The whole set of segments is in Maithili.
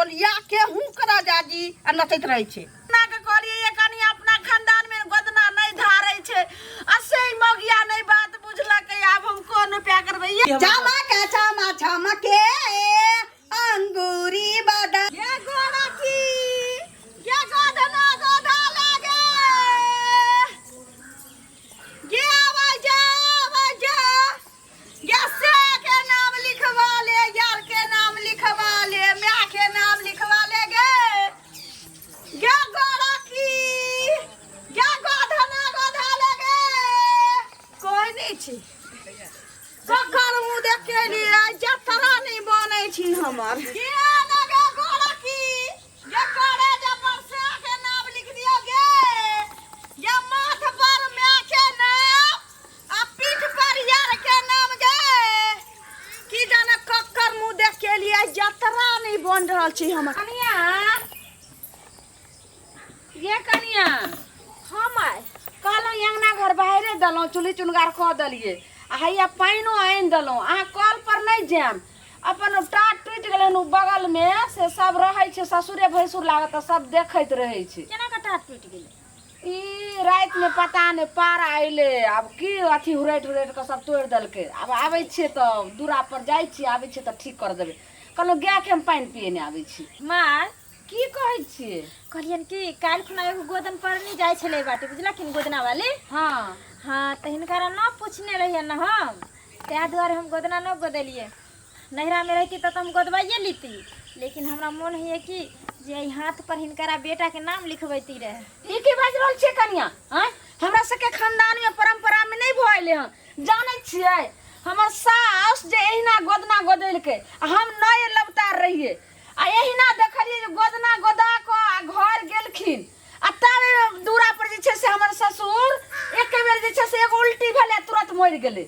चोलिया के हुक राजा जी आ नचैत रहै छै। अपना के कहलियै ये कनी अपना खानदान में गोदना नहि धारै छै आ से मौगिया नहि बात बुझलकै। आब हम कोन उपाय करबै? ये चमा के चमा चमके अंगूरी बदन ये गोरा की ये गोधना गोधा लागे ये आवाज आवाज ये से के नाम लिखवा ले, यार के नाम लिखवा ले, माय के नाम लिखवा ले गे गे गोरा की गे गोधना गोधा ले गे। कोई नहीं छी ककर मुँह देख के लिए जतरा नहीं बनै छी हमर। गे लगे गोरा की गे करे जे पर से के नाम लिख दियो गे, गे माथ पर माय के नाम आ पीठ पर यार के नाम गे। की जाने ककर मुँह देख के लिए जतरा नहीं बन रहल छी हमर। कनिया ये कनिया। हाँ माय। कहलहुँ अंगना घर बाहरे देलहुँ, चूल्ही चुनगार कऽ देलियै आ हैया पानिओ आनि देलहुँ। अहाँ कल पर नहि जायब, अपन टाट टूटि गेलै हन, ओ बगलमे से सब रहै छै, ससुरे भैंसुर लागत तऽ सब देखैत रहै छै। केना कऽ टाट टूटि गेलै? ई रातिमे पता नहि पारा अयलै, आब की अथी हुरैट हुरैट कऽ सब तोड़ि देलकै। आब आबै छियै तऽ दूरा पर जाइ छियै, आबै छियै तऽ ठीक कर देबै। कहलहुँ गायके हम पानि पियेने आबै छी। माय की कहै छियै? कहलियनि कि काल्हि खुना एगो गोदन परनी जाइ छलै बाटे, बुझलखिन गोदना वाली? हाँ। हाँ तऽ हिनकरा न पूछने रहियै न हम, ताहि दुआरे हम गोदना न गोदेलियै। नैहरामे रहिती तऽ हम गोदवाइए लीती, लेकिन हमरा मोन होइए कि जे एहि हाथ पर हिनकरा बेटाके नाम लिखबैती रहे। ई की बाजि रहल छियै कनिया? आँय, हमरा सबके खानदानमे परम्परामे नहि भऽ एलै हँ। जानै छियै हमर साउस जे एहिना गोदना गोदेलकै आ हम नए लवतार रहियै आ एहिना देखलियै जे गोदना गोदा कऽ आ घर गेलखिन आ ताबे दूरा पर जे छै से हमर ससुर एके बेर जे छै से एगो उल्टी भेलै आ तुरंत मरि गेलै।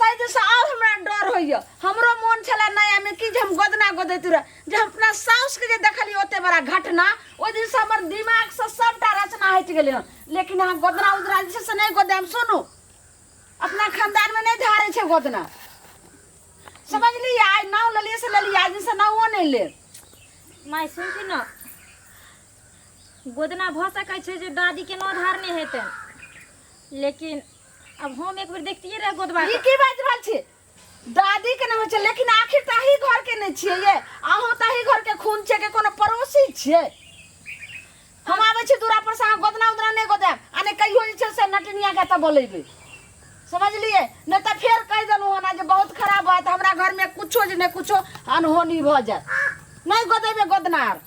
ताहि दिनसँ आओर हमरा डर होइए। हमरो मोन छलै नयामे कि जे हम गोदना गोदैत रह, जे हम अपना साउसके जे देखलियै ओते बड़ा घटना, ओहि दिनसँ हमर दिमागसँ सभटा रचना हटि गेलै हँ। लेकिन अहाँ गोदना उदना जे छै से नहि गोदायब। सुनू, अपना खानदानमे नहि धारै छै गोदना, समझलियै? आइ नाव लेलियै से लेलियै, आइ दिनसँ नावो नहि लेब। माय सुनथिन ने, गोदना भऽ सकै छै जे दादीके नौ धारने हेतनि, लेकिन अब हम एक बेर देखतियै रहे गोदबा। ई की बाजि रहल छी? दादी के नहि होइ छै, लेकिन आखिर ताही घर के नहि छियै ये, अहूँ ताही घर के खून छियै के कोनो पड़ोसी छियै? हम आबै छी दूरा पर से, अहाँ गोदना उदना नहि गोदायब आ नहि कहियो जे छै से नटनिया के एतऽ बोलेबै, समझलियै? नहि तऽ फेर कहि देलहुँ हन जे बहुत खराब बात, हमरा घरमे कुछो जे नहि कुछो अनहोनी भऽ जायत। नहि गोदेबै गोदना आर।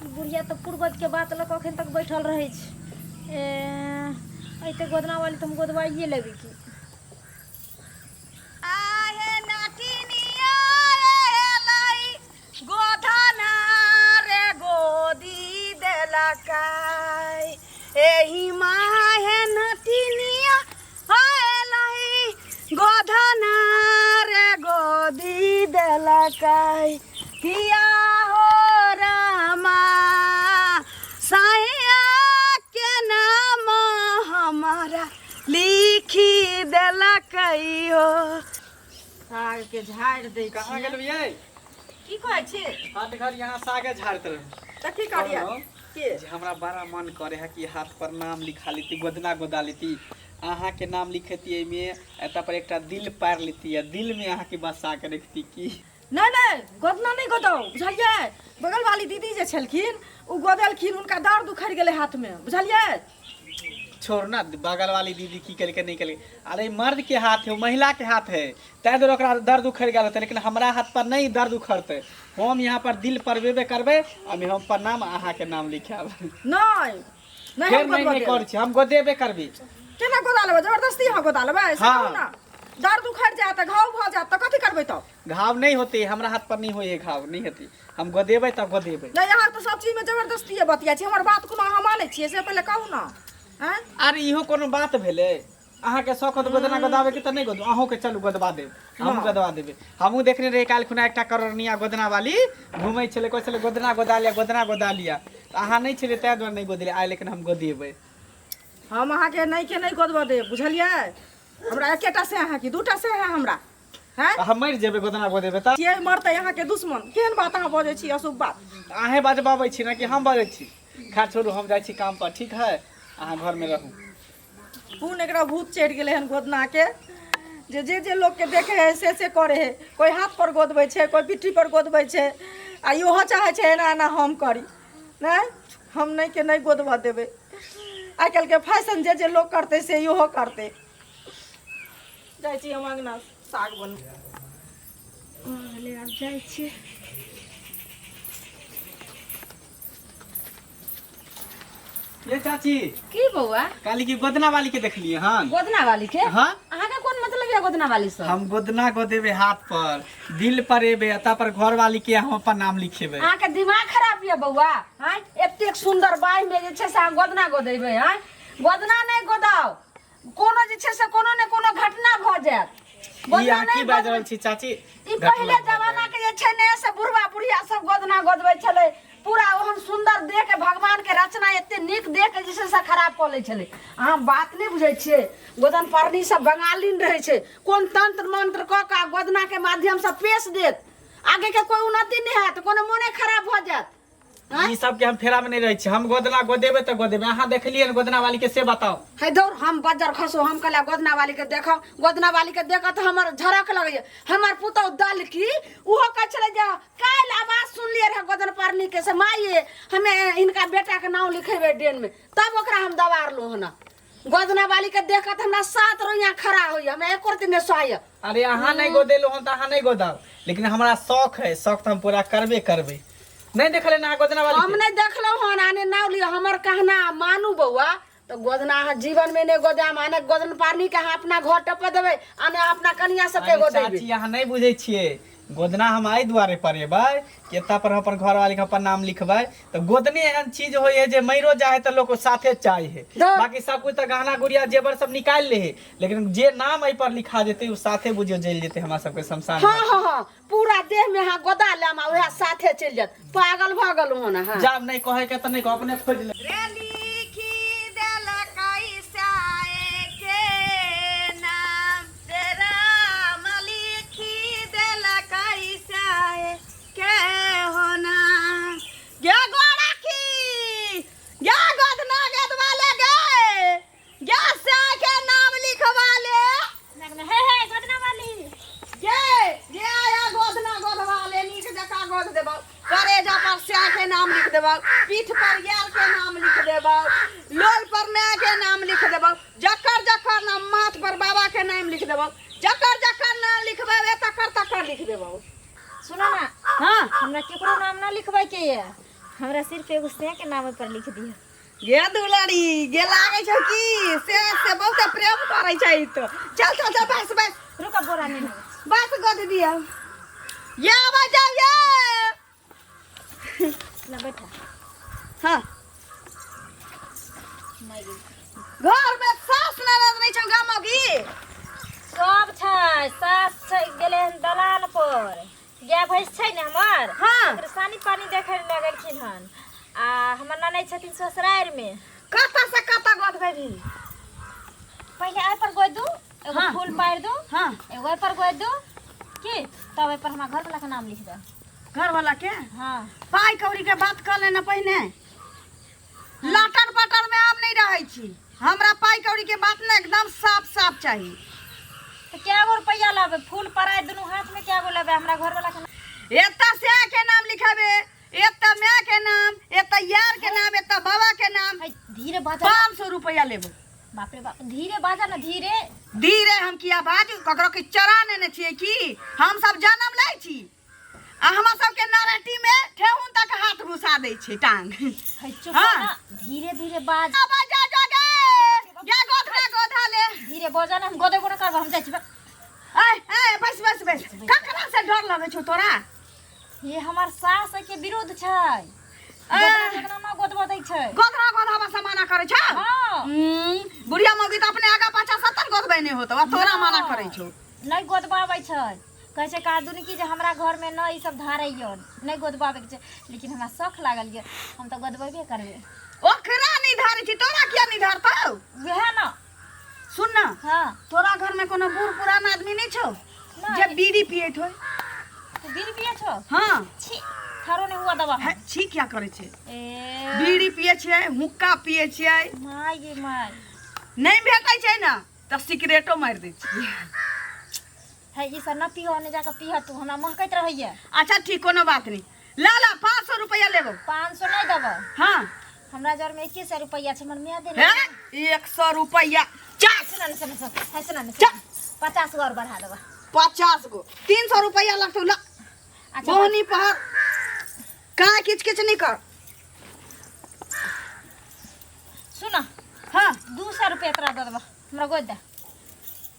बुढ़िया तऽ पूर्वजके बात लऽ कऽ एखन तक बैठल रहै छै। ए अइते गोदना वाली तऽ हम गोदवाइए लेबै की। आहे नटिनिया एलै गोधना रे गोदी देलकै, एहि माहे नटिनिया एलै गोधना रे गोदी देलकै। किया हो रामा साया के नाम हमारा लिखी देलकै हो। साग के झाड़ि दै कहाँ छियै। गेलियै? की कहै छी? हाथ घर यहाँ सागे झाड़ैत रहै। तऽ की करियै? कहलहुँ की जे हमरा बड़ा मन करे है कि हाथ पर नाम लिखा लेती, गोदना गोदा लेती, अहाँके नाम लिखेती एहिमे, एतऽ पर एकटा दिल पारि लेती आ दिल में अहाँके बसा के रखती की। नहि नहि, गोदना नहि गोदाउ, बुझलियै? बगल वाली दीदी जे छलखिन ओ गोदेलखिन, हुनका दर्द उखड़ि गेलै हाथमे, बुझलियै? छोड़ ना, बगल वाली दीदी की केलकै नहि केलकै, अरे मर्द के हाथ है, महिला के हाथ है, ताहि दुआरे ओकरा दर्द उखड़ि गेल होतै, लेकिन हमरा हाथ पर नहि दर्द उखड़तै। हम यहाँ पर दिल परबेबे करबै आ हम पर नाम अहाँके नाम लिखायब। नहि नहि, फेर हम नहि गोदबऽ नहि देब। करै छी, हम गोदेबे करबै। केना गोदा लेबै? जबरदस्ती अहाँ गोदा लेबै से? हाँ। कहू ना, दर्द उखड़ि जायत, घाव भऽ जायत तऽ कथी करबै तब? घाव नहि होतै, हमरा हाथ पर नहि होइ है घाव, नहि हेतै। हम गोदेबै तऽ गोदेबै। नहि, अहाँ तऽ सब चीजमे जबरदस्तीए बतियाइ छी। हमर बात कोनो अहाँ मानै छियै से पहिले कहू ना। आँय, अरे इहो कोनो बात भेलै? अहाँके शौक होत गोदना गोदाबे के तऽ नहि गोदू, अहूँके चलू गोदबा देब, हमहूँ गोदबा देबै। हमहूँ देखने रहियै काल्हि खुना एकटा करोड़निया गोदना वाली घूमै छलै, कहै छलै गोदना गोदा लिअ, गोदना गोदा लिअ, तऽ अहाँ नहि छलियै ताहि दुआरे नहि गोदलियै आइ, लेकिन हम गोदेबै। हम अहाँके नहि के नहि गोदबऽ देब, बुझलियै? हमरा एकेटा से अहाँ की दूटा से है हमरा? हैं तऽ हम मरि जेबै गोदना गोदेबै तऽ छियै मरतै अहाँके दुश्मन केहन बात अहाँ बजै छी अशुभ बात अहें बजबाबै छी ने कि हम बजै छी खैर छोड़ू हम जाइ छी काम पर ठीक है अहाँ घरमे रहू कोन एकरा भूत चढ़ि गेलै हन गोदनाके जे जे जे लोकके देखै है से से करै है कोइ हाथ पर गोदबै छै कोइ पिट्ठी पर गोदबै छै आ इहो चाहै छै एना एना हम करी नहि हम नहि के नहि गोदबऽ देबै आइ काल्हिके फैशन जे जे लोक करतै से इहो करतै जाइ छी हम अङ्गना साग बनबै आब जाइ छियै ये चाची की बौआ काली की गोदना वाली के देखलिए हन गोदना वाली के हाँ अहाँके कोन मतलब यऽ गोदना वाली से हम गोदना गोदेबे हाथ पर दिल पर एबे अता पर घर वाली के हम अपन नाम लिखेबे अहाँके दिमाग खराब यऽ बौआ आँय एतेक सुन्दर बाहि में जे छै से अहाँ गोदना गोदेबै आँय गोदना नहि गोदाउ कोनो जे छै से कोनो ने कोनो घटना भऽ जायत ई गोदना अहाँ की नहि बाजि रहल छी चाची ई पहिले जमाना के जे छै ने से बुढ़वा बुढ़िया सब गोदना गोदबै छलै पूरा ओहन सुन्दर देह के भगवान के रचना एते नीक देह के जे छै से खराब कऽ लै छलै अहाँ बात नहि बुझै छियै गोदन परनी सब बंगालीन रहै छै कोन तंत्र मंत्र कऽ कऽ गोदना के माध्यम से पेश देत आगे के कोई उन्नति नहि हैत कोनो मोने खराब भऽ जायत ई सब के हम फेरा में नहीं रहै छी हम गोदना गोदेबे तऽ गोदेबे अहाँ देखलियै ने गोदना वाली के से बताउ है दौड़ हम बज्जर खसो हम कहला गोदना वाली के देखो गोदना वाली के देखो तऽ हमर झड़क लगैया हमर पुतहु दल की ओहो कहै छलै जे काल्हि आवाज सुनलियै रहे गोदन परनी के से माये हमे हिनका बेटा के नाम लिखेबै डेन में तब ओकरा हम दबारलहुँ हन गोदना वाली के देख तऽ हमरा सात रोइयाँ खड़ा होइया हमरा एको रत्ती नहि सोहाइया अरे अहाँ नहीं गोदेलहुँ हन तऽ अहाँ नहीं गोदाउ लेकिन हमरा शौक है शौक तऽ हम पूरा करबे करबै नहीं देखले ना गोदना वाली हम के? नहीं देखलहुँ हन आने नाव लिअ हमर कहना मानू बौआ तऽ गोदना अहाँ जीवन में नहीं गोदाम आने गोदन पारनी के अहाँ अपना घर टपे देबै आने अपना कनिया सबके अरे गोदेबै चाची अहाँ नहीं बुझै छियै गोदना हम एहि दुआरे परेबै कि एतऽ पर हम अपन घरवाली के अपन नाम लिखबै तऽ गोदने एहन चीज होइ है जे मरियो जाइ है तऽ लोक साथे चाहे है बाकी सब कुछ तऽ गहना गुड़िया जेवर सब निकालि ले है लेकिन जे नाम एहि पर लिखा जेतै ओ साथे बुझियौ जलि जेतै हमरा सबके शमशान हाँ हाँ हाँ पूरा देह में अहाँ गोदा लेम आ उएह साथे चलि जायत पागल भऽ गेलहुँ हन अहाँ जाब नहीं कहे के तऽ नहीं कह अपने खोजि ले रे लिखी देलकै साए के नाम रे राम लिखी देलकै साए के हो नाम गे गोरखी गे गोदना गेदवा ले गे गे साए के नाम लिखवा ले हे हे गोदना वाली गे गे आया गोदना गोदवा ले नीक जकाँ गोद देबौ करेजा पर स्या के नाम लिख देबौ पीठ पर यार के नाम लिख देबौ लोल पर माय के नाम लिख देबौ जकर जकर नाम माथ पर बाबा के नाम लिख देबौ जकर जकर नाम लिखबेबे तकर तकर लिख देबौ सुनो ना हाँ हमरा केकरो नाम ना लिखबै के ये हमरा सिर्फ एगो से के नाम पर लिख दिया गे दुलारी गे लागै छौ की से से बहुते प्रेम करै छै ई तो चल चल चल बस बस रुक बोरा नहीं लगे बस गोद दिया ये आवा जाओ ये ना बैठा हाँ घर में सास ननद नहीं छौ गामो की सब छै सास छै गेलै हन दलान पर गाय भैंस छै ने हमर हाँ। ओकरे सानी पानी देखै लए गेलखिन हन आ हमर ननैद छथिन ससुरारिमे कतऽ से कतऽ गोदबेबी पहिले एहि पर गोदि दू एगो हाँ। फूल पारि दू हाँ एगो एहि पर गोदि दू की तब एहि पर हमरा घरवला के नाम लिख दो घर वाला के हाँ पाइ कौड़ी के बात कऽ लेना पहिने लटर पटर में हम नहीं रहै छी हमरा पाइ कौड़ी के बात ने एकदम साफ साफ चाही तऽ कए गो रुपैआ लेबै फूल पराय दुनू हाथमे कए गो लेबै हमरा घरवला के एतऽ से के नाम लिखेबे एतऽ माय के नाम एतऽ यार के नाम एतऽ बाबा के नाम है, धीरे बाजा 500 रुपया लेबो बाप रे बाप धीरे बाजा ना धीरे धीरे हम किया बाजू ककरो के चरा नेने छियै की हम सब जन्म लै छी आ हमरा सबके नरटी में ठेहुन तक हाथ घुसा दै छै टांग है चुप हाँ। ना धीरे धीरे बाज अब जा जा गे जा गोधरा गोधा ले धीरे बजा ना हम गोदे गोदे करब हम जाइ छी ऐ ऐ बस बस बस ककरा से डर लगै छौ तोरा ये हमर सास के विरुद्ध छै गोदना ना गोदबो दै छै गोधरा गोधावा से मना करै छौ हां बुढ़िया मौगी तऽ अपने आगा पाछा सत्तर गोधबै नहि होतौ आ तोरा मना करै छौ नहि गोदबाबै छै कहै छै कहादुन की जे हमरा घरमे नहि ई सब धारैया नहि गोदबाबैके छै लेकिन हमरा शौख लागल यऽ हम तऽ गोदबेबे करबै ओकरा नहि धारै छी तोरा किया नहि धारतौ वएह ने सुन ना हँ तोरा घरमे कोनो बूढ़ पुरान आदमी नहि छौ जे बीड़ी पियैत होय। तू बीड़ी पिए छो? हाँ। छी, थारो नहीं हुआ दबा। है, छी क्या करै छै? ए बीड़ी पिए छियै, हुक्का पिए छियै। My गे my. नहि भेटै छै ने तऽ सिगरेटो मारि दै छियै। है ई सब न पीहो, ने जाके पीह तू, हमरा महकैत रहैया। अच्छा ठीक, कोनो बात नहीं। ला ला 500 रुपया लेबो। 500 नहीं देबो। हाँ। हमरा जर में 2100 रुपया छै, हमर माय देने। हे, 100 रुपया। चल। सुना ने, सुना, सुना, है सुना ने। चल। 50 गो और बढ़ा देबो। 50 गो 300 रुपया लगतौ। ला। अच्छा। बोहनी पहर कहाँ किच किच नहीं कर। सुना। हाँ। 200 रुपया तोरा दे देबो, हमरा गोद दे।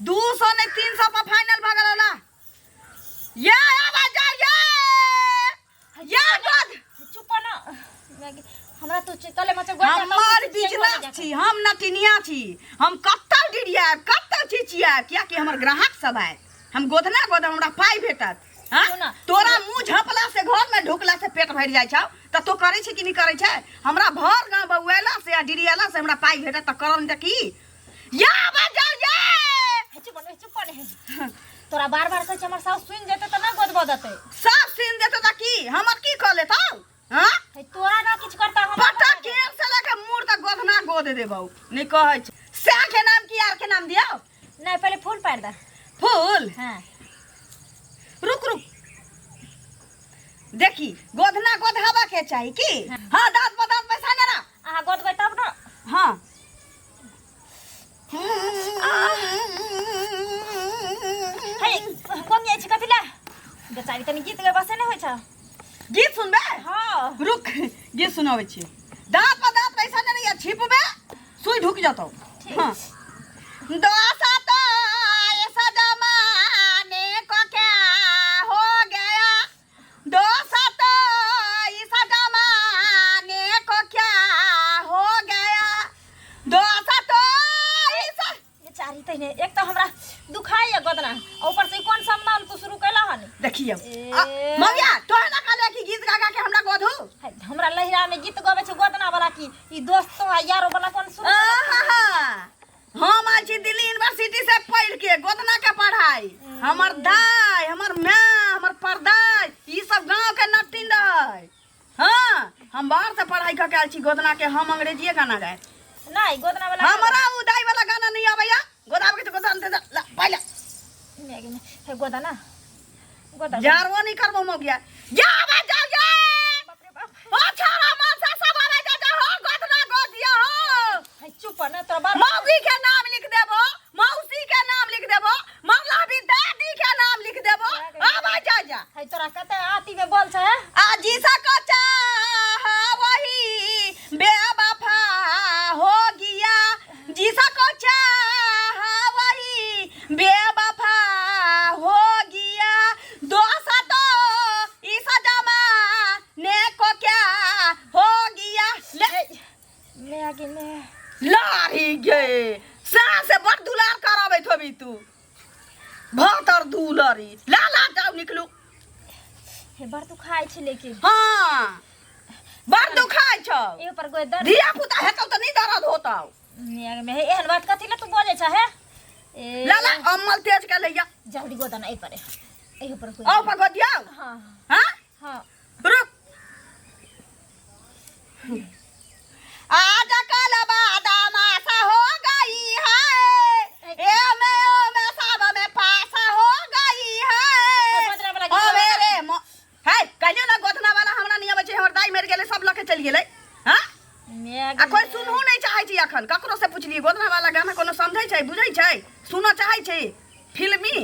200 नहीं 300 पर फाइनल भऽ गेलौ। ला ये आवाज जा ये ये गोद। चुप ना, हमरा तू तले मचे गोद दे, हमर बिजनेस छी, हम नटिनिया छी, हम कतौ डिरियाएब कतौ चिचियाएब, कियाकि हमर ग्राहक सब आयत। हम गोदना गोदब, हमरा पाइ भेटत। हाँ? सुना। तोरा मुँह झपला से घर में ढुकला से पेट भरि जाइ छौ तऽ तो करै छै कि नहि करै छै? हमरा भर गाँव बौएला से आ डिरियाला से हमरा पाइ भेटत तऽ करम तऽ की या बजा ये। हे चुप ने, चुप ने, तोरा बार बार कहै छै, हमर साउस सुनि जेतै तऽ ना गोदबो देतै। सब सुनि देतौ तऽ की हमर की कऽ लेतौ? हाँ? हे तोरा ना किछु करता हम। पटा केर से लऽ के मुँह तक गोधना गोद देबौ। नहि कहै छै सएह के नाम की आर के नाम दियौ? नहीं, पहले फूल पारि दे। फूल? हाँ। रुक रुक, देखी गोधना गोधाबा के चाही की। हाँ, दांत पर दांत पैसा ना। अहाँ गोदबै तब ना। हाँ। हे कोन जाइ छी कथी ला बेचारी? तनी गीत गबै से नहि होइ छै। गीत सुनबे? हाँ। रुक, गीत सुनाबै छी। दांत पर दांत पैसा नहीं रही, छिपबे सुई ढुक जतौ। ठीक। हाँ। दोसा तो ऐसा जमाने को क्या हो गया, दोसा तो इस जमाने को क्या हो गया, दोसा तो इस बेचारी तहिने एक तऽ हमरा दुखाइया गोदना, आ ऊपर से ई कोन सम्मान तू शुरू कैला हन? देखियौ। ए। मौया तोहरा ना कहले कि गीत गा गा के हमरा गोधू? है, हमरा लहिरा में गीत गबै छै गोदना वाला की ई दोस्तो आ यारो वाला कोन शुरू केलक? आहा, हम आयल छी दिल्ली यूनिवर्सिटी से पढ़ के गोदना के पढ़ाई। हमर दाई, हमर माय, हमर परदाई ई सब गांव के नटिन रहे। हाँ, हम बाहर से पढ़ाई कऽ के आयल छी गोदना के। हम अंग्रेजीए गाना गाय। नहीं, गोदना वाला हमरा उ दाई वाला गाना नहीं आबैया। गोदाब के तो गोदान दे दे, ला पहिले। मैं गे, हे गोदना गोदा। जारवो नहीं करबो मौगिया। जा बा जा जा। बाप रे बाप। ओ छोरा मनसा सब आबै जा जा हो, गोदना गोदिया हो। हे चुप ना, तोरा बार मौगी के नाम लिख देबो, मौसी के नाम लिख देबो, मौलावी दादी के नाम लिख देबो। आबै जा जा। हे तोरा कते आती में बोल छै? आजी सा चाह वही बेवफा हो गया, जिसा को चाह वही बेवफा हो गया, दोस्त तो इस जमाने को क्या हो गया। ले। मैं आगे मैं लारी गे, सास से बड़ दुलार कराबैत होबी तू, भातर दुलारी। ला ला, जाओ निकलू। हे बड़ दुखाइ छै लेकिन। हाँ, बड़ दुखाइ छौ। एगो पर गोइ दर्द। धिया पुता हेतौ तऽ नहि दर्द होतौ? मैं आगे मैं, हे एहन बात कथी ले तू बोलै छ? हे ए ला ला, अम्मल तेज के लैया। जल्दी गोदना एहि पर, एहि पर गोद। आओ पर गोदियाओ। हाँ। हाँ। हाँ। रुक, आज कल बादामासा हो गई है, ए में ओ में सब में पासा हो गई है। गोदना वाला ओ गीत। मेरे है कहियो ना, गोदना वाला हमरा नहीं अबै छै। हमर दाई मरि गेलै, सब लके चलि गेलै। हाँ। मैं आ कोई सुनहु नहीं चाहै छै। अखन ककरो से पुछलियै, गोदना वाला गाना कोनो समझै छै, बुझै छै, सुनऽ चाहै छै? फिल्मी।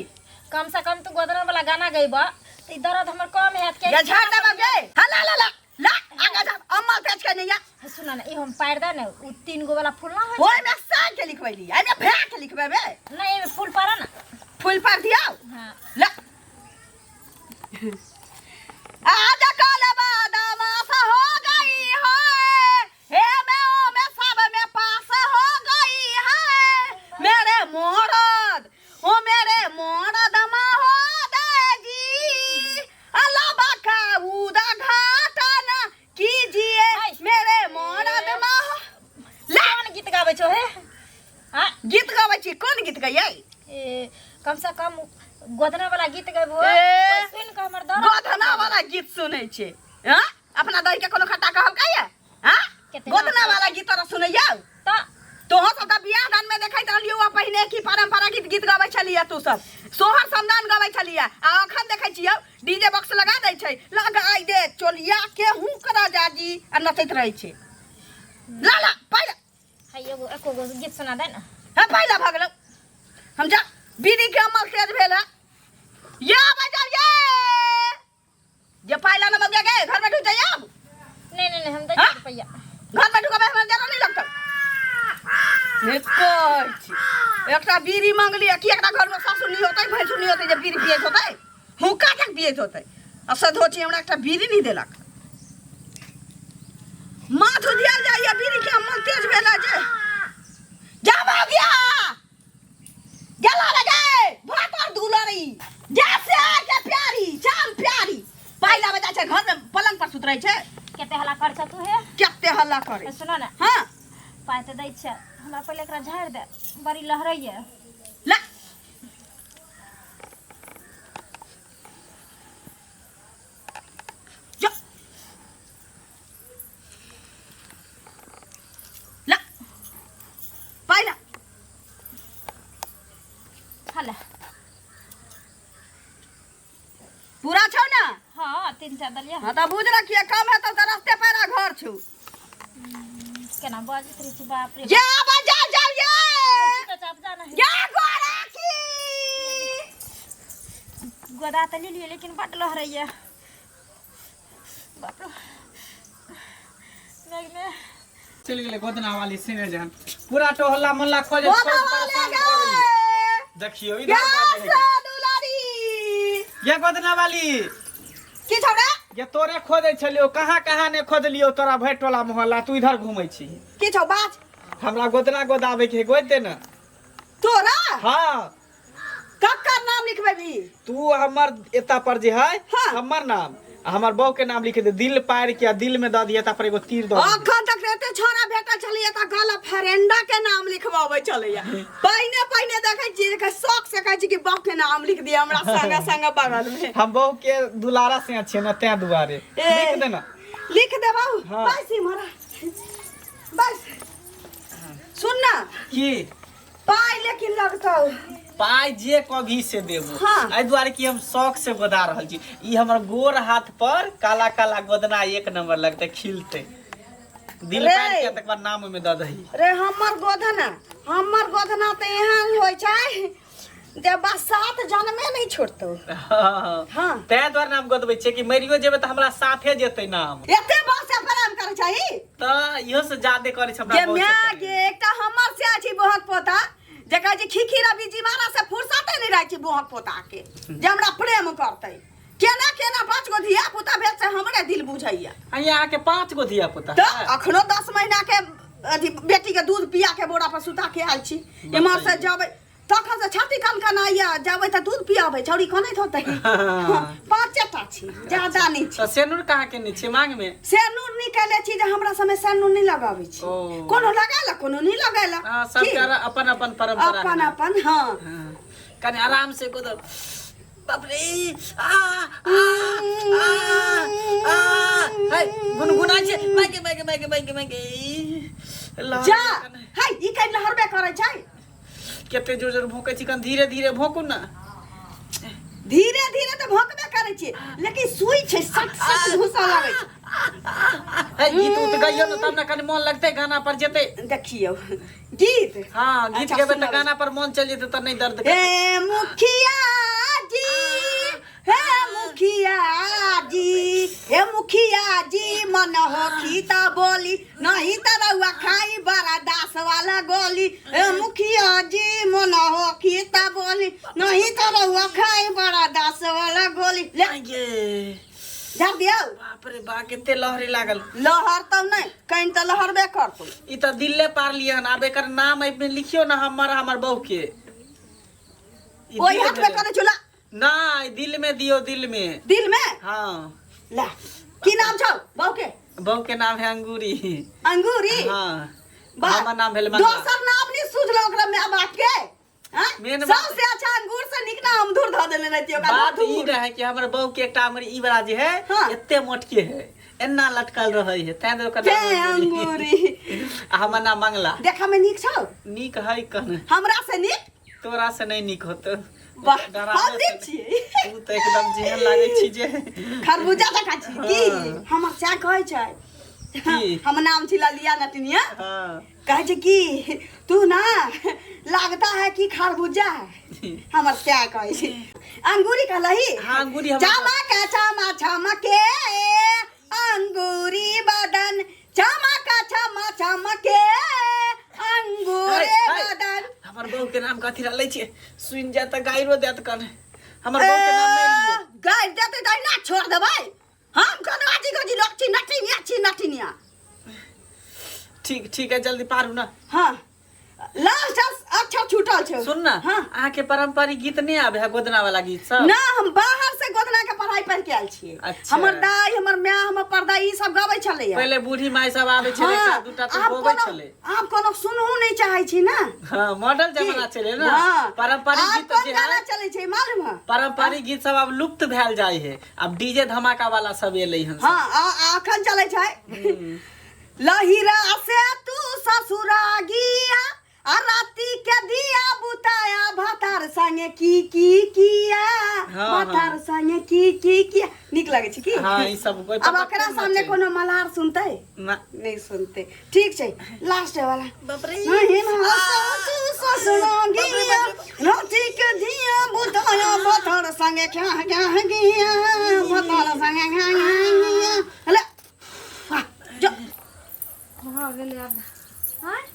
कम से कम तू गोदना वाला गाना गइबा तऽ ई दर्द हमर कम हैत के। या झाड़ देबा गे। हा, ला ला ला ला, आगा जा, अम्मल तेज के नहीं। हे सुन ना, ई हम पारि दे ने, उ तीन गो वाला फूल ना होइ? ओइ में साग के लिखबैली, एहिमे भे के लिखबेबे। नहीं, एमे फूल पारा ना। फूल पार दियौ। हाँ। ला, आज कल बदमाश हो गई है, हे में ओ में सब में पास हो गई है, मेरे मरद ओ मेरे मरद महोदय जी, अल्लाह का उद्घाटन कीजिए। हाय। मेरे मरद महो ला। कोन गीत गाबै छौ हे? आ गीत गाबै छी? कोन गीत गैयै? ए, कम से कम गोदना वाला गीत गबो ए। सुन के हमर दर्द गोधना वाला गीत सुनै छै हाँ अपना दही के कोनो खट्टा कहल कहिया हाँ केतना गोधना वाला गीत तोरा सुनैया त तोहर सब तऽ बियाह दान में देखैत रहलियौ आ पहिने की परंपरा गीत गीत गबै छलियै तू सब सोहर समदान गबै छलियै आ अखन देखै छियौ डीजे बॉक्स लगा दै छै लगाइ दे चोलिया के हुक राजा जी आ नचैत रहै छै ला ला पहिले है एगो एको गो गीत सुना दे ना हे पहिले भऽ गेलौ हम जा बीड़ी के अमल तेज भेल है या बजाओ ये जे पाइ लाना मग गए घर में ढुक जाइए अब नहीं नहीं नहीं हम दे हाँ? रुपया घर में ढुकबै हमरा जरा नहीं लगतौ हे कहै छी एकटा बीड़ी मंगली की एकटा घर में सासु नहीं होतै भैंसु नहीं होतै जे बीड़ी पियैत होतै हुक्का तक पियैत होतै आ सधोची हमरा एकटा बीड़ी नहीं देलक माथ उधियाल जाइए बीड़ी के अमल तेज भेल है जे जा भागिया गेला रे गे भातर दुलरी जैसे आके प्यारी जान प्यारी पाइ लाबै जाइ छै घर में पलंग पर सुत रहै छै कते हल्ला कर छ तू हे कते हल्ला करे ए, सुनो ना हाँ पाइ तऽ दै छै हमरा पहिले एकरा झाड़ि दे बड़ी लहरैया ला जा ला पाइ ला हले पूरा छौ ना हाँ तीन चार दलिया हाँ तऽ बुझ रखिए कम हेतौ तऽ रस्ते पैरा घर छौ केना बजैत रहै छै बाप रे ये बजा जाओ ये चुपचाप जाना है ये गोरा की गोदा तऽ लेलियै लेकिन बड लहरैया बाप रे मेघ में चलि गेलै गोदना वाली सिने जहन पूरा टोहल्ला मोहल्ला खोजे गोदा वाले गे देखियो इधर या बात है। दुलारी ये गोदना वाली की छौ रे ये तोरे खोजै छलियो कहाँ कहाँ ने खोजलियो तोरा भरि टोला मोहल्ला तू इधर घूमै छी की छौ बाज हमरा गोदना गोदाबै के है, गोद दे ने तोरा हाँ ककर नाम लिखबेबी तू हमर एता पर जे है हाँ। हमर नाम आ हमर बहू के नाम लिख दे दिल पार के आ दिल में दऽ दिए एता पर एगो तीर दऽ दिहे। अखन तक एते छोरा भेटल छलैया तऽ गल फ्रेंडा के नाम लिखबाबै छलैया पहिने पहिने देखै छियै जे शौक से कहै छी कि बाप के नाम लिख दिया हमरा संगे संगे बगल में हम बहू के दुलारा से छियै ने तें दुआरे ए। लिख दे ना लिख दे बाबू हाँ। बस इम्हर आ। बस सुन ना की पाइ लेकिन लगतौ पाइ जे कभी से देबो हाँ। एहि दुआरे कि हम शौक से गोदा रहल छी ई हमर गोर हाथ पर काला काला गोदना एक नंबर लगतै खिलतै दिल रे। पारि के तकर बाद नाम ओहिमे दऽ दही रे हमर गोधना तऽ एहन होइ छै जे बस सात जन्मे नहि छोड़तौ हाँ। तैं दुआरे नाम गोदबै छियै कि मरियो जेबै तऽ हमरा साथे जेतै नाम एते बस से प्रेम करै छही तऽ इहो से ज्यादे करै छै हमरा जे बहुत से माय प्रेम। गे एकटा हमर से अछि बोहक पोता जे कहै छै खीखी रवि जी मारा से फुर्सते नहि रहै छै बोहक पोता के जे हमरा प्रेम करतै केना केना पाँच गो धिया पुता भेल से हमरे दिल बुझैया आ अहाँके पाँच गो धिया पुता तऽ अखनो 10 महीना के अथी बेटी के दूध पिया के बोरा पर सुता के आयल छी एम्हर से जबै तखन से छाती कनकनाइया जबै तऽ दूध पियाबै छौड़ी कनैत होतै पाँचे टा छी ज्यादा नहि छी तऽ सेनुर कहाँ केने छियै मांग में सेनुर निकाले छी जे हमरा समय सेनुर नहि लगाबै छी ओ। कोनो लगेलक कोनो नहि लगेलक हाँ सबके की? अपन अपन परंपरा अपन है। अपन हाँ हाँ। कनि आराम से गोदो बाप रे आ आ आ आ है गुनगुनाइ छै माइके माइके माइके माइके माइके लहर जा है ई कहि लहरबे करै छै कते जोर जोर भोंकै छी कनि धीरे धीरे भोंकू ने धीरे धीरे तऽ भोंकबे करै छियै लेकिन सुई छै सट सट घुसऽ लागै छै है गीत उत गइयो ने तब ने कनि मन लगतै गाना पर जेतै देखियौ गीत हाँ गीत अच्छा, गेबै तऽ सुनाबै। गाना पर मन चलि जेतै तऽ नहि दर्द करतै हे मुखिया जी हे मुखिया जी हे मुखिया जी मन होखी त बोली नहीं त रउआ खाई बड़ा दास वाला गोली हे मुखिया जी मन होखी त बोली नहीं त रउआ खाई बड़ा दास वाला गोली ले ये झाड़ दियौ बाप रे बा कते लहरे लागल लहर तब नहीं कहीं त लहरबे करतौ ई तऽ दिले पार लियै हन आब एकर नाम एहिमे लिखियौ ने हमर हमर बहू के ई ओहि दिल हाथ में भेलै। करै छौ ला नहि दिल में दियौ दिल में दिल में हाँ ला की नाम छौ बहू के बहू के नाम है अंगूरी अंगूरी हाँ वाह। हमर नाम भेल मंगला दोसर नाम नहीं सूझलो ओकरा माय बाप के हाँ? मेन बात- सबसे अच्छा अंगूर से नीक ना अमधूर धऽ देने रहती ओकरा बात ई मधुर। रहे कि हमर बहू के एकटा हमर ई वाला जे है हाँ। एते मोटके है एना लटकल रहे है तैं दुआरे ओकर के नाम अंगूरी। अंगूरी आ हमर नाम मंगला देखा में नीक छौ नीक है कन हमरा से नीक तोरा से नहीं नीक होतो वाह डरावना हम नीक छियै तू तऽ एकदम जेहन लागै छी जे खरबूजा जकाँ छी की हाँ। हमर चाय कहै छै की? हम नाम छी ललिया नटनिया हाँ कहै छै कि तू ना लगता है कि खरबूजा है हमर क्या कहै छै अंगूरी कहलही हाँ, अंगूरी हमर- चमक चमा चमके अंगूरी बदन चमक चमा चमके अंगूरी है, है। बदन हमर बहू के नाम कथी लै छियै सुनि जाय तऽ गाइरो देत कने हमर बहू के नाम नहि लियौ गारि देतै तऽ अहिना छोड़ देबै हम कोनो अजी गजी लोक छी नटिनिया छी नटिनिया ठीक ठीक है जल्दी पारू ना हाँ लास्ट अक्षर छूटल छौ सुन ना हाँ अहाँ के पारंपरिक गीत नहीं आबे है गोदना वाला गीत सब ना हम बाहर से गोदना के पढ़ाई पढ़ के आयल छियै अच्छा। हमर दाई हमर माय हमर परदाई ई सब गबै छलैया पहले बूढ़ी माई सब आबे छलै हाँ, एकटा दूटा तो आब गोबै कोनो छलै आब कोनो सुनहु नहीं चाहै छी ना हाँ मॉडल जमाना छलै ना हाँ, पारंपरिक आब गीत कोन जे गाना है चलै छै मालूम है पारंपरिक गीत सब आब लुप्त भेल जाइ है आब डीजे धमाका वाला सब एलै हन सब। हाँ आ अखन चलै छै लहिरा से तू ससुरा गिया आ राती के दिया बुताया भातार संगे की की किया हाँ, भातार हाँ। संगे की की किया नीक लगै छै की हाँ, ई सब कोई अब पता ओकरा कोन सामने छै? कोनो मल्हार सुनतै ना नहीं सुनते ठीक छै लास्ट वाला बाप रे। नहीं ना तू ससुरा गिया राती के दिया बुताया भातार संगे क्या क्या किया भातार संगे क्या क्या किया ले वाह, जो भऽ गेलै आब आँय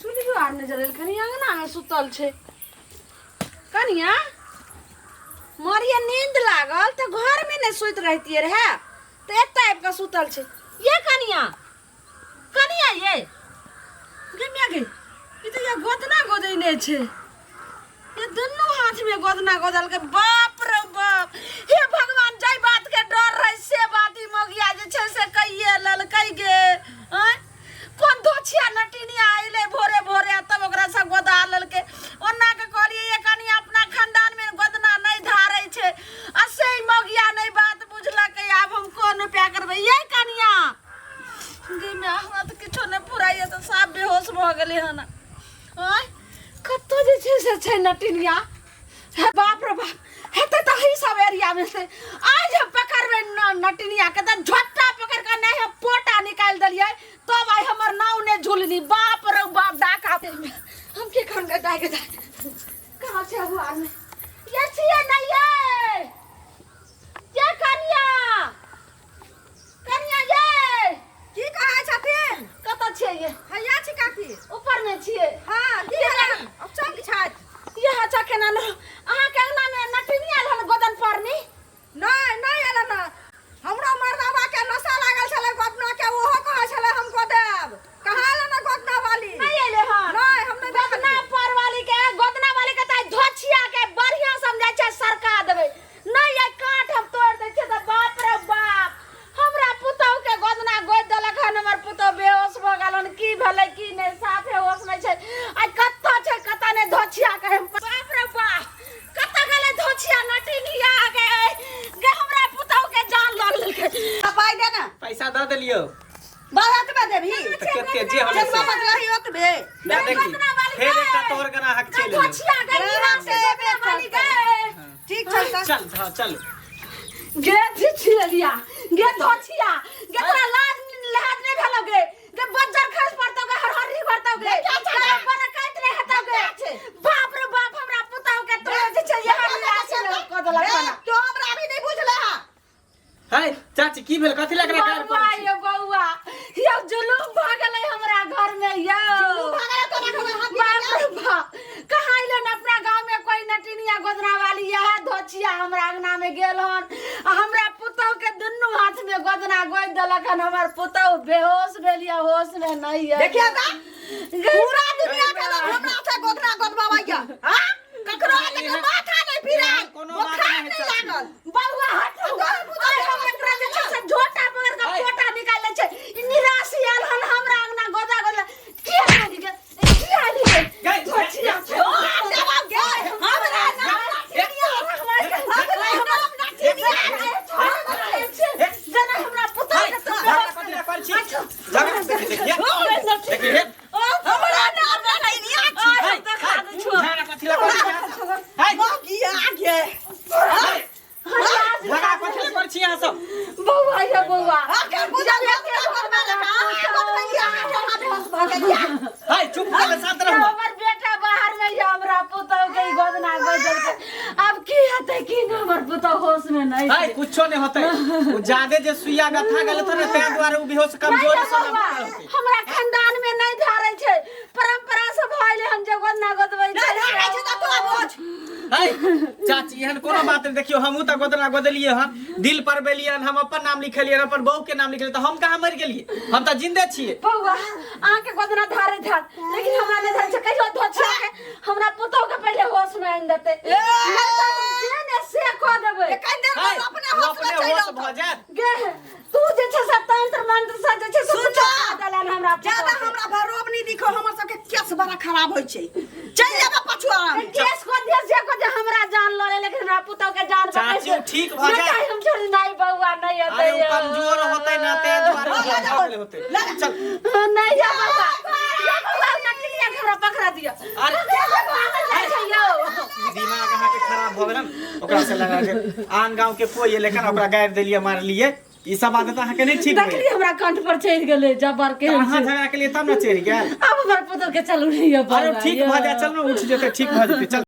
चुल्हियो आर नहि जरेल कनि अङ्गनामे सुतल छै कनिया मरिया नींद लागल तऽ घरमे नहि सुति रहितियै रहए तऽ एतऽ आबि कऽ सुतल छै ये कनिया कनिया ये गे मिया गे ई तऽ ये गोदना गोदैने छै ये दुनू हाथ में गोदना गोदलकै बाप रे बाप हे भगवान जाहि बात के डर रहे से बात ई मगिया जे छै से कहिए लेलकै गे आँय कोन दोछिया नटिनिया अयलै भोरे भोरे आ तब ओकरा सब गोदा लेलकै ओना के कहलियै ये कनि अपना खानदान में गोदना नहि धारै छै आ से ई मगिया नहि बात बुझलकै आब हम कोन उपाय करबै ये कनिया गे माय हमरा तऽ किछो नहि फुराइए तऽ साफ बेहोश भऽ गेलै हन आँय कतऽ जे छै से छै नटिनिया हे बाप रे बाप हेतै तऽ ही सब एरियामे से आज हम पकड़बै नटिनिया के तऽ झोटा पकड़ कऽ नहि हम पोटा निकालि देलियै तब आइ हमर नाव ने झुलनी बाप रे बाप डाका हम की करबै दाइ के दाइ कहाँ छै अबू आदमी ये छियै नहि ये ये कनिया कनिया ये की कहै छथिन कतऽ छियै ये हैया छी काकी ऊपर मे छियै हाँ की भेलै अब चल छथि ये अच्छा केना लो अहाँ के अंगना में नटिनी आयल हन गोदन परनी नहि नहि एलै ना हमरो मर्दाबा के नशा लागल छलै गोदना के ओहो कहै छलै हम गोदेब कहाँ एलै ना गोदना वाली नहीं एले हन नहि हम नहि गोदना देखलियै। पर वाली के गोदना वाली के तऽ धोछिया के बढ़िया समझै छै सरका देबै नहीं ये काठ हम तोड़ दै छियै तऽ बाप रे बाप हमरा पुतहु के गोदना गोदि देलक हन हमर पुतहु बेहोश भऽ गेल हन की भेलै की नहि साफे होश नहि छै आइ कतऽ छै कतऽ नहि धोछिया के हम बाप रे बाप कतऽ गेलै धोछिया नटिनिया गे गे हमरा पुतहु के जान लऽ लेलकै पाइ दे ना पैसा दऽ देलियौ बारह ओतबे देबही तऽ कते जे होलै जतबा से बचलही ओतबे दे देखी फेर एकटा तोहर ग्राहक चलि एलै धोछिया गे निराश से गोदना वाली गे ठीक छै तऽ चल हाँ चल गे छिछिलिया गे धोछिया गे तोरा लाज लाज नहि भेलौ गे गे बज्जर खस पड़तौ गे हरहरी करतौ गे तोरा बरकत नहि हेतौ गे बाप रे बाप हमरा पुतहु के तोरे जे छै यहाँ निराश कऽ देलक खाना तो हमरा अभी नहीं बुझले हा है चाची की भेल कथी लग रहा बौआ यौ बौआ यौ जुलूम भऽ गेलै हमरा घर में यौ जुलूम भऽ गेलै तोरा घर में, हाथ बाप रे बाप कहाँ अइलन अपना गाँव में कोई नटिनिया गोदना वाली यह धोछिया हमरा अंगना में गेल हन आ हमरा पुतहु के दुनू हाथ में गोदना गोदि देलक हन हमर पुतहु बेहोश भेल या होश में नहीं है देखिए तऽ पूरा दुनिया के लोग हमरा से गोदना गोदबाबैया हां ककरो ककरो माथा नहीं फिराल कोनो बात बोखार नहीं नहीं चाची। लागल बौआ हटू आइ हम एकरा जे छै से झोटा पकड़ के पोटा निकालि लै छै ई निराशी आयल हन हमरा अंगना गोदा गोदा की आयल गे की आयल गे गै, धोछिया ओ, देबा गे। झगड़ा कथी ले करै छी अहाँ सब? बौआ ये बौआ आके बुझल गोदना गोदबा लगा, अहाँ गोदबैलियै, अहाँके हाथ बेहोश भऽ गेल या। हाय चुप भऽ गेल, शांत रहू। हमर बेटा बाहर में ये हमरा पुतहु के ई गोदना गोदल के अब की हेतै की नहि हमर पुतहु होश में नहीं हाय कुछो नहीं होतै, ओ जादे जे सुइया गथा गेल होतै ने ताहि दुआरे ओ बेहोश कमजोर नहीं से बौआ, होतै। हमरा खानदान में नहीं धारै छै, परंपरा से भइल हन जे गोदना गोदबै नहि धारै छै तऽ तोरा बोझ। है चाची एहन कोनो बात नहीं, देखियो हमहूँ तऽ गोदना गोदलियै हन, दिल पर बेलियै हन, हम अपन नाम लिखेलियै हन, अपन बहू के नाम लिखेलियै, तऽ हम कहाँ मरि गेलियै, हम तऽ जिंदे छियै। बौआ अहाँके गोदना धारैत हैत लेकिन हमरा नहि धारै छै, कहियो धोछा के हमरा पुतहु के पहिले होश में आनि देतै, नहि तऽ हम जे ने से कऽ देबै। कनि देर है, बाद अपने ओ होश में अपने चलि होश औतौ। भऽ जायत। गे तू जे छै से तंत्र मंत्र से जे छै से सुन कुछो ना। कऽ देलन हमरा ज्यादा पुतहु के। हमरा भरोब नहि दिखो, हमर सबके केस बड़ा खराब होइ छै, चलि जेबै पाछू आराम। केस को दिया से को जे हमरा जान लऽ ले लेकिन हमरा पुतहु के जान बचै चाची, ओ ठीक भऽ नहि जायत। तऽ हम छोड़ नहीं बौआ नहीं हेतै। अरे ओ कमजोर होतै ना ताहि दुआरे लगा भऽ जाओ। गेल होतै। चल नहीं जा बौआ, जा बौआ नकलिया के हमरा पकड़ा दिया। अरे दिमाग अहाँके खराब भऽ गेल, ओकरा से लगा के आन गाँव के कोई एलै केना ओकरा गारि देलियै मारलियै, ई सब आदत अहाँके नहि ठीक भेल। देखली हमरा कंठ पर चढ़ि गेलै जबर के। तऽ अहाँ झगड़ा के लिए तब ने चढ़ि गेल। अब हमर पुतहु के चलू नहीं अरे ठीक भऽ जाय, चल ने उठि जेतै, ठीक भऽ जेतै, चल।